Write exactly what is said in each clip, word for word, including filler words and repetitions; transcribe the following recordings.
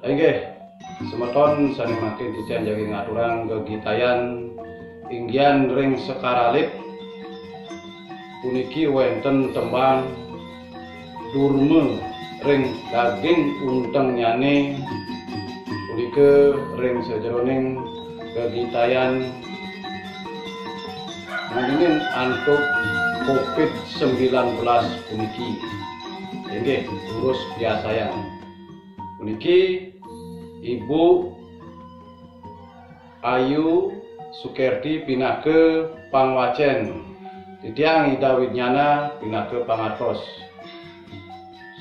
Inggih, semeton sane mangkin titiang jagi ngaturang gegitayan inggihan ring sekar alit. Puniki wenten tembang Durma ring daging untengnyane, punika ring sajeroning gegitayan ngeninin antuk covid sembilan belas puniki. Inggih, durus piarsayang. Puniki Ibu Ayu Sukerti pinaka pangwacen. Titiang Ida Widnyana pinaka pangatos.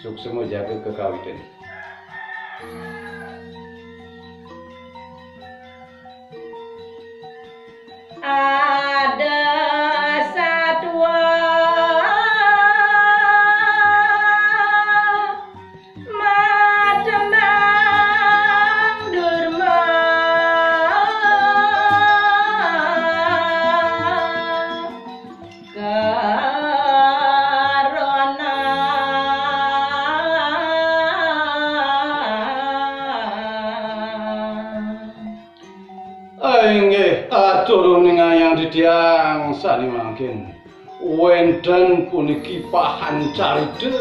Suksma jaga kakawitin. Ada satua mademang Durma Karona. Inggih, atur uningayang titiang sane mangkin. Wenten puniki pahan carita,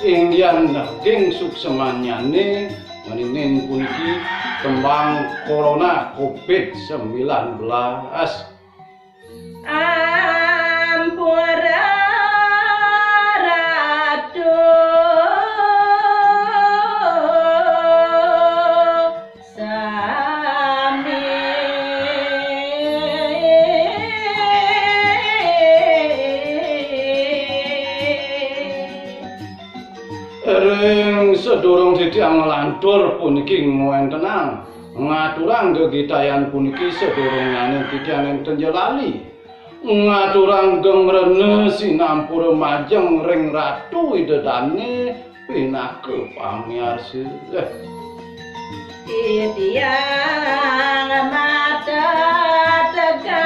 inggihan daging suksemannyane ngeninin puniki tembang Corona covid sembilan belas. Ampura Ratu sami. Ring sadurung titiang nglantur puniki ngwentenang ngaturang gegitayan puniki, sadurungnyane titiang nenten ja lali ngaturang geng rena sinampura majeng ring Ratu Ida Dane pinaka pamiarsa. Titiang mata tegar.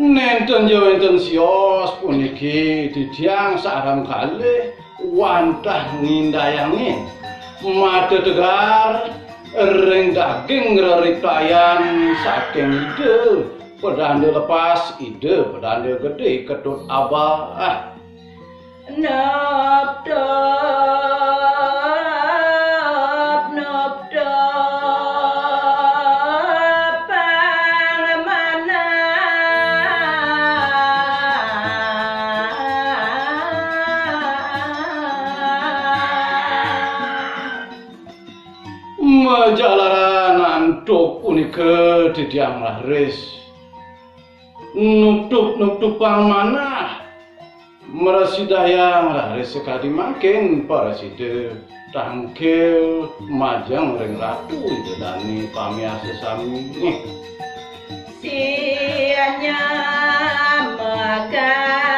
Nenten ja wenten sios puniki titiang sareng kalih wantah ngindayangin mata tegar ring daging reritayan saking Ida Pedanda Lepas, Ida Pedanda Gede Ketut Abah. Nop top, nop top, pang manah. Majalaran antuk punika titiang raris nutup-nutupang manah. Mrasidayang raris sakadi mangkin prasida tangkil majeng ring Ratu Ida Dane pamiarsa sami. Sianya magantulan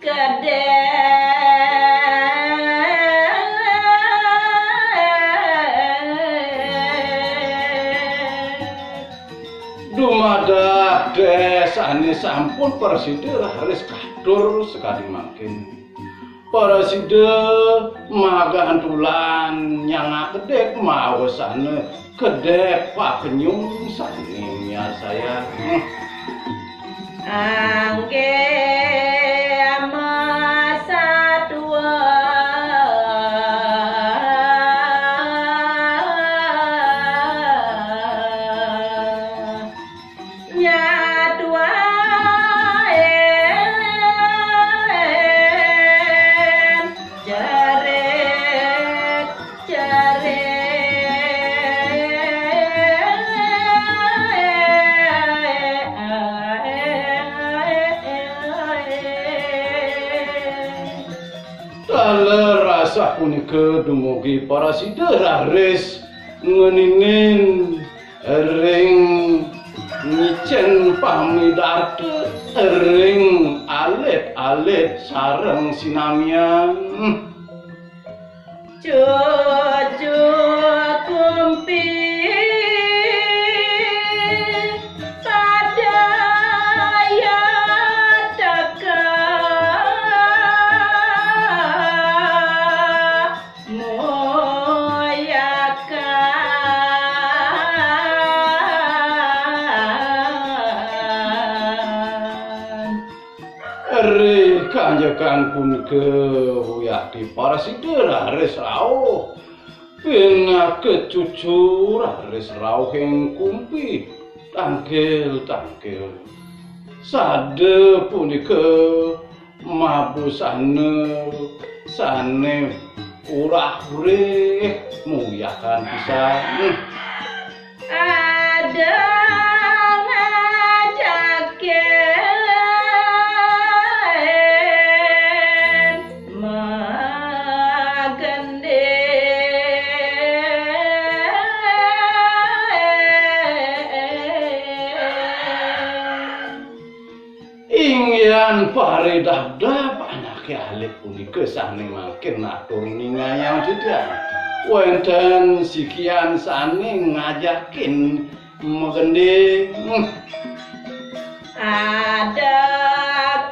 kedék. Dumadak désané sampun prasida raris katur sakadi mangkin. Prasida magantulan nyangak kedék mawasana kedék pakenyung sané miarsayang. Anggé ama satua. Nyatua en jarit, jarit. Taler asapunika dumugi prasida raris ngeninin ring ngicén pamidarta ring alit alit sareng sinamian. Cucu kumpi sadaya teka muyakan. Ri kanjekan punika, Wiyakti Parasida raris rauh. Pinaka cucu raris rauhing kumpi tangkil-tangkil. Sada punika mabusana sane urah-urih muyakan pisan. Ada ngajakin magending. Inggihan paridabdab anake alit punika sane mangkin atur ningayang titiang. Wenten sikian sane ngajakin magending. Ada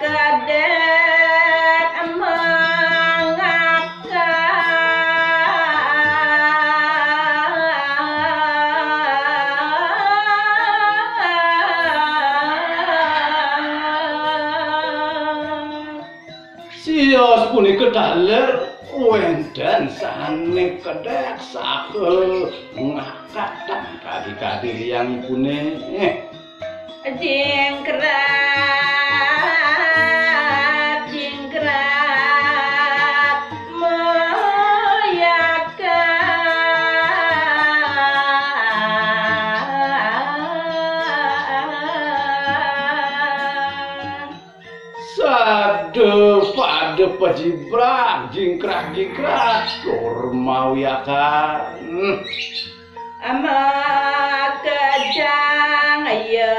kedek mangaka. Sios punika taler wenten sane kedek saha ngakatang kadi-kadi liyangipune. Jingkrat, jingkrat, muyakan. Sada pada pajibrak, jingkrak-jingkrak, tur mauyakan. Makejang ya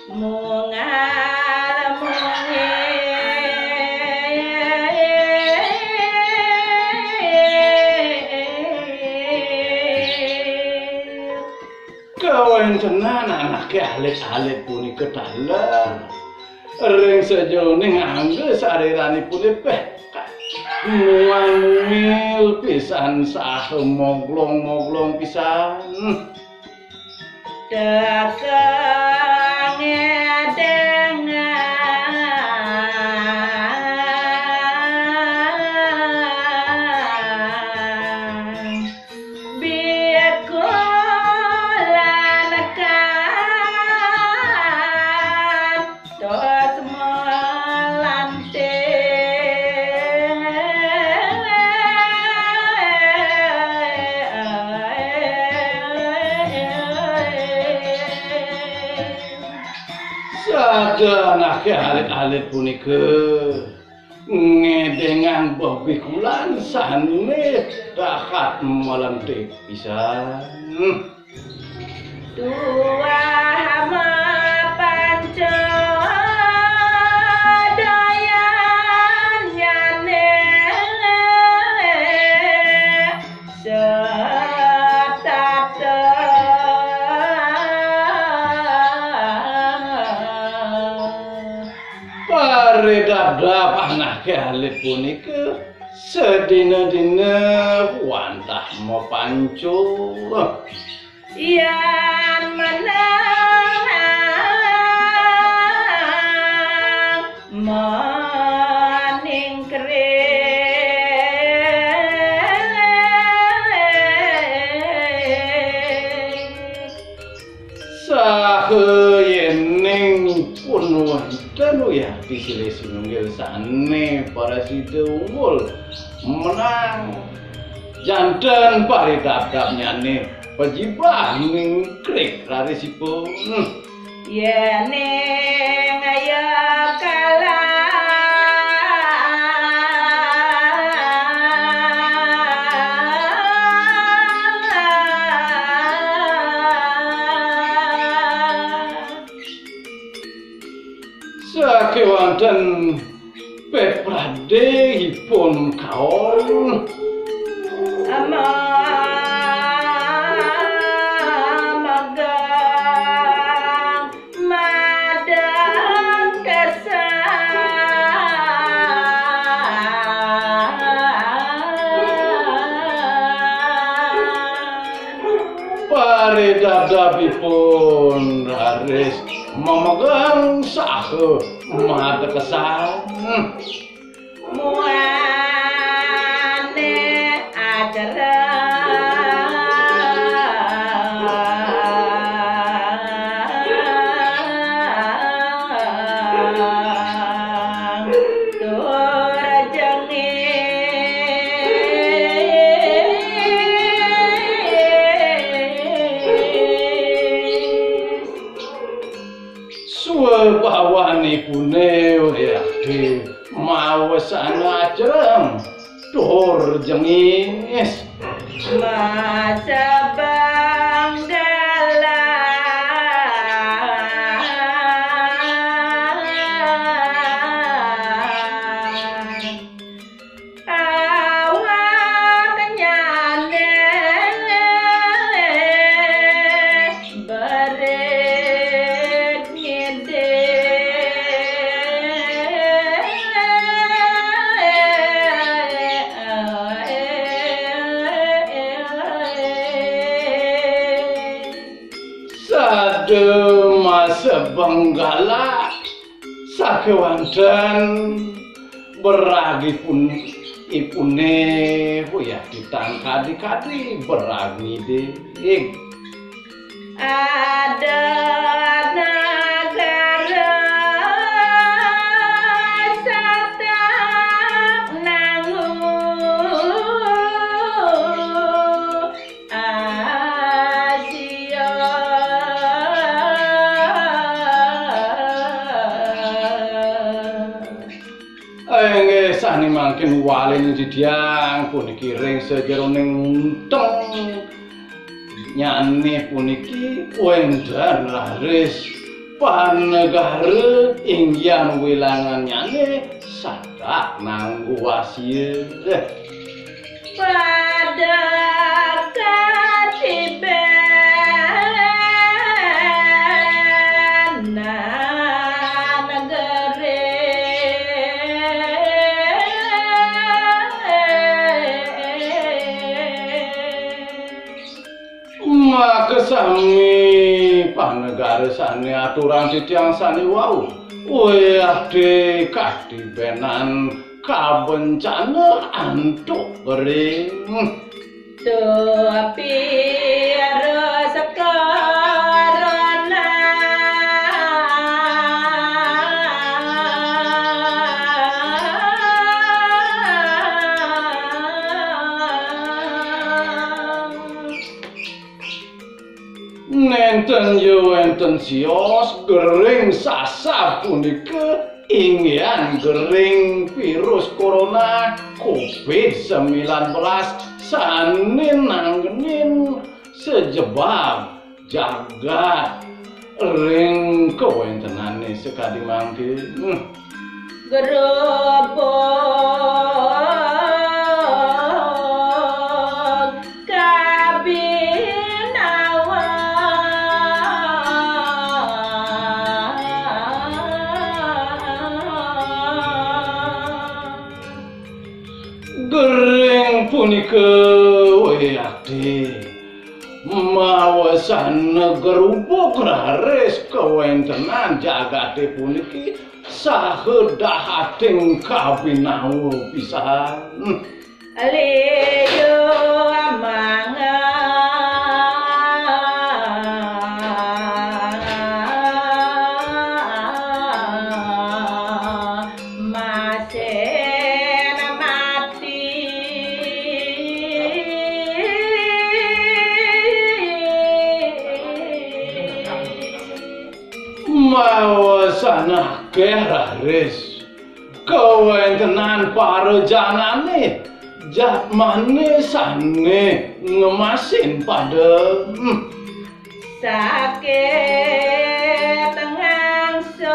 mungal mungil. Kawentenan anake alit-alit punika taler ring sajeroning angga sariranipune peh muang mungil pisan saha moglong-moglong pisan. Teka ngedengang biku lan kantos melanting. Sada anake alit-alit punika ngedengang bebikulan sane dahat malentik pisan. Tuah mapanca dayannyane setata. Paridabdab anake alit punika sadina-dina wantah mapanca. Yan menang maningkring. Saha yening pun wenten uyati silih sinunggil sane parasida unggul menang, janten paridabdabnyane pajibah ningkring rarisipun. Yening ya kalah Ten pepradé ipun kaon. Amagang madang kesang. Paridabdabipun raris mamegang saha madekesan. Muane acara tur jengis. Swabawanipune Wayah Dé maosana ajrem tur jengis. Masabang galah. Awaknyane berit ngidih. Sada masa benggala sakewanten beragipun ipune Wayah Dé tan kadi-kadi berag ngidih. Ada negara satap nanggu Asia. Inggih sane mangkin walin titiang puniki ring sajeroning unteng nyane puniki wenten raris panegara inggihan wilangan nyane satak nanggu wasia. Pada katibenan negeri. Makasami panegara sane aturang titiang sane wau. Wayah Dé katibenan kabencana antuk ring. Tapi harus corona. Nenten ya wenten sios gering sasar punika inggihan gering virus corona covid sembilan belas sane nanggenin sejebag jagat ring kawentenane sakadi mangkin. Gerobog kabinawa. Gering punika Wayah Dé mawasana gerubug raris kawentenan jagate puniki saha dahating kabinawa pisan. Liu mangga masin mati. Mawasan akeh raris kawentenan para janane jatmane sane ngemasin pada. Sakit ngangsul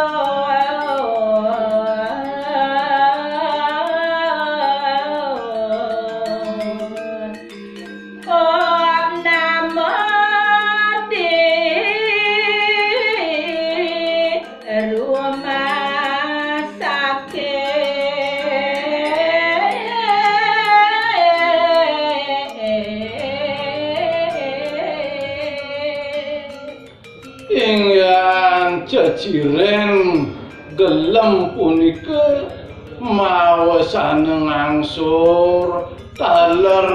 Jejireng gelem punika mawasana ngangsur taler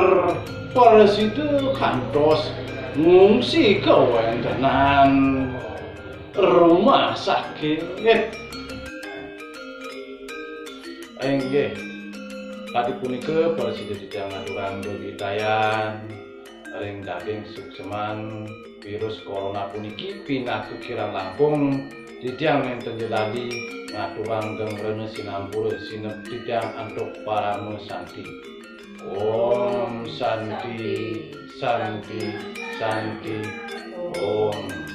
prasida kantos ngungsi kawentenan rumah sakit. Inggih, kadi punika prasida titiang ngaturang gegitayan ring daging sukseman virus corona puniki pinaka kirang langkung titiang nenten jelali ngaturang geng rena sinampura sineb titiang antuk parama santi. Om Santi, Santi, Santi, Om.